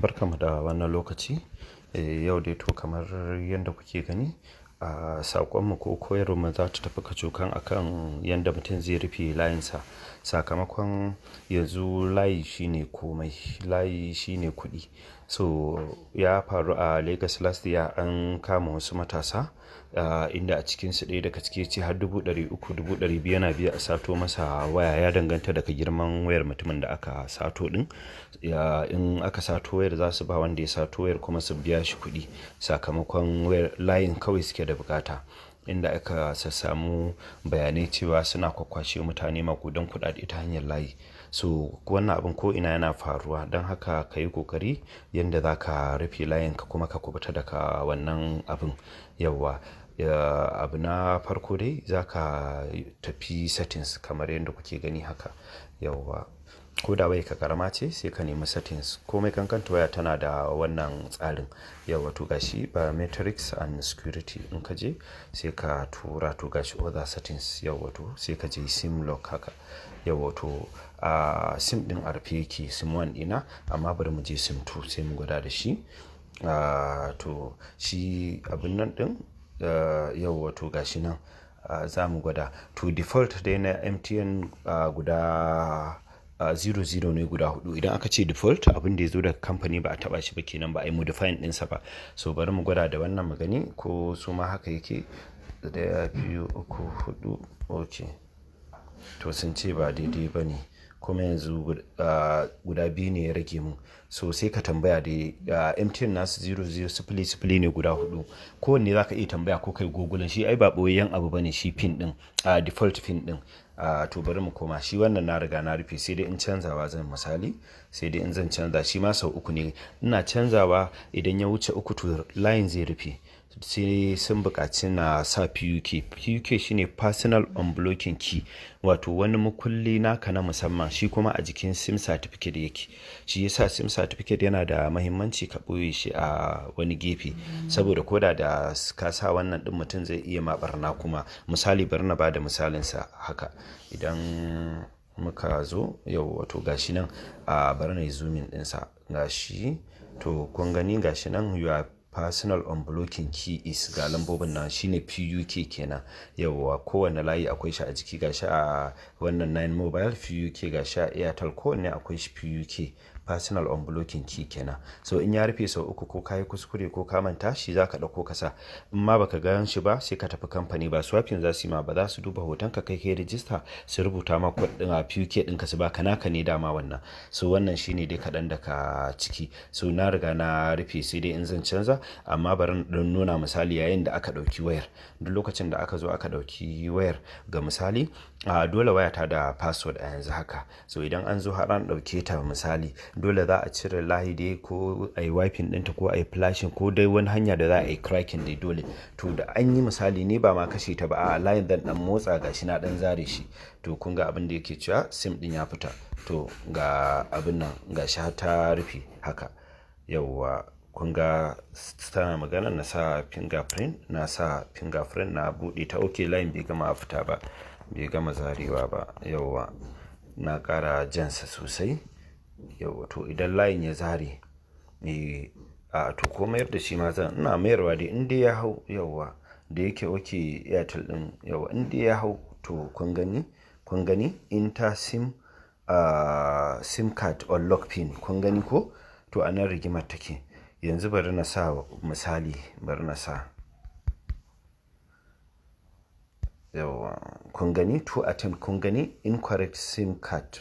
Barkanmu da wannan lokaci. Yau dai to kamar yadda kuke gani, a saƙonmu ko koyarwarmu za ta tafi kacokan akan yadda mutum zai rufe layinsa. Sakamakon yanzu layi shine komai, layi shine kuɗi. So ya faru a Lagos last year an kama wasu matasa, inda a cikinsu ɗaya daga ciki yace har 300,000, 200,000 yana biya a sato masa waya. Ya danganta daga girman wayar mutumin da aka sato ɗin. In aka sato wayar za su ba wanda ya sato wayar kuma su biya shi kuɗi. Sakamakon wayar layin kawai suke da bukata. Inda aka sassamu bayanai cewa suna kwakkwashe mutane maƙudan kuɗaɗe ta hanyar layi. So wannan abin ko'ina yana faruwa. Don haka ka yi ƙoƙari yanda za ka rufe layinka kuma ka kuɓuta daga wannan abin. Yauwa. Abu na farko dai za ka tafi settings kamar yadda kuke gani haka. Yauwa. Ko da wayarka ƙarama ce sai ka nemi settings. Komai kankantar waya tana da wannan tsarin. Yauwa, to gashi biometrics and security in ka je sai ka tura, to gashi other settings. Yauwa, to sai ka je SIM lock haka. Yauwa, to SIM ɗin a rufe yake, SIM 1 ɗina, amma bari mu je SIM 2 sai mu gwada da shi. To shi abun nan ɗin, yauwa, to gashi nan za mu gwada. To default dai na MTN guda zero zero ne guda huɗu. Idan aka ce default, abin da ya zo daga kamfani ba a taɓa shi ba kenan, ba a yi modifying ɗinsa ba. So bari mu gwada da wannan mu gani ko suma haka yake. Ɗaya, biyu, uku, huɗu. Okay. To sun ce ba daidai ba ne. Kuma yanzu guda biyu ne ya rage mun. So sai ka tambaya dai, MTN nasu zero zero sifili sifili ne guda huɗu. Ko wanne za ka iya tambaya ko kai Googling shi, ai ba ɓoyayyen abu bane shi pin ɗin, default pin ɗin. To bari mu koma. Shi wannan na riga na rufe, sai dai in canzawa zan misali, sai dai in zan canza shi ma sau uku ne. Ina canzawa, idan ya wuce uku to layin zai rufe. Sai sun buƙaci na sa PUK. PUK shine Personal Unblocking Key, wato wani makulli naka na musamman, shi kuma a jikin SIM certificate yake. Shi yasa SIM certificate yana da mahimmanci ka ɓoye shi a wani gefe. Saboda ko da da ka sa wannan ɗin, mutum zai iya ma ɓarna kuma. Misali, bari na ba da misalinsa haka. Idan muka zo yau, wato gashi nan, bari na yi zooming ɗinsa. Gashi, to kun gani, gashi nan, "Your personal unblocking key is", ga lambobin nan, shine PUK kenan. Yauwa, kowane layi akwai shi a jiki, gashi a wannan Nine Mobile PUK, gashi a Airtel, kowanne akwai shi, PUK, Personal Unblocking Key kenan. So in ya rufe sau uku, ko ka yi kuskure ko ka manta shi, za ka ɗauko ka sa. In ma baka gan shi ba, sai ka tafi kamfani, ba swapping za su yi ma ba, za su duba hoton ka, kai kai register, su rubuta ma code ɗin a PUK ɗinka su baka, naka ne dama wannan. So wannan shine dai kaɗan daga ciki. So na riga na rufe, sai dai in zan canza, amma bari in ɗan nuna misali yayin da aka ɗauki wayar. Duk lokacin da aka zo aka ɗauki wayar, ga misali, dole wayata da password a yanzu haka. So idan an zo har an ɗauke ta misali, dole za a cire layi dai ko a yi wiping ɗinta ko a yi flashing ko dai wani hanya da za a yi cracking dai dole. To da an yi, misali, ni ba ma kashe ta ba, a layin zan ɗan motsa, gashi na ɗan zare shi. To kun ga abin da yake cewa SIM ɗin ya fita. To ga abin nan, gashi har ta rufe haka. Yauwa, kun ga tana magana na sa fingerprint, na sa fingerprint na buɗe ta. Okay, layin bai gama fita ba, bai gama zarewa ba. Yauwa, na ƙara jansa sosai. Yauwa, to idan layin ya zare, to ko mayar da shi ma zan, ina mayarwa dai in dai ya hau. Yauwa, da yake okay Airtel ɗin, yauwa, in dai ya hau, to kun gani, kun gani, "Enter SIM card unlock pin", kun gani ko? To a nan rigimar take. Yanzu bari na sa misali, bari na sa. Yauwa, kun gani, two attempt, kun gani, "Incorrect SIM card",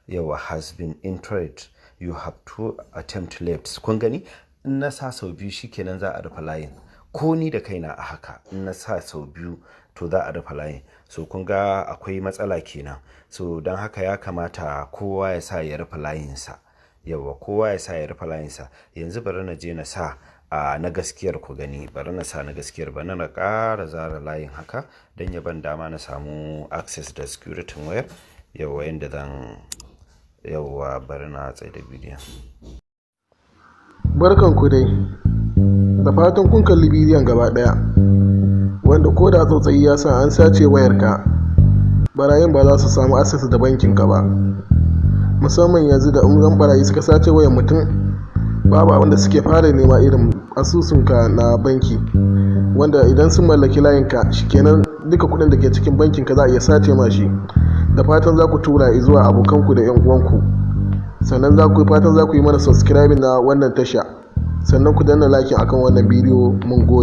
yauwa, "has been entered. You have two attempt left." Kun gani? In na sa sau biyu shi kenan, za a rufe layin. Ko ni da kaina a haka in na sa sau biyu to za a rufe layin. So kun ga akwai matsala kenan. So don haka ya kamata kowa ya sa ya rufe layinsa. Yauwa, kowa ya sa ya rufe layinsa. Yanzu bari na je na sa na gaskiyar ku gani. Bari na sa na gaskiyar, bari na ƙara zara layin haka don ya ban dama na samu access da security wayar. Yauwa, yanda zan, yauwa, bari na tsaida bidiyon. Barkan ku dai, da fatan kun kalli bidiyon gaba ɗaya, wanda ko da tsautsayi ya sa an sace wayarka, barayin ba za su samu access da bankinka ba. Musamman yanzu da in barayi suka sace wayar mutum, Babu abin da suke fara nema irin asusunka na banki, wanda idan sun mallaki layinka, shikenan, duka kuɗin da ke cikin bankinka za a iya sace ma shi. Da fatan za ku tura zuwa abokanku da 'yan uwanku. Sannan za ku fatan za ku yi mana subscribing na wannan tasha, sannan ku danna like akan wannan bidiyo. Mun gode.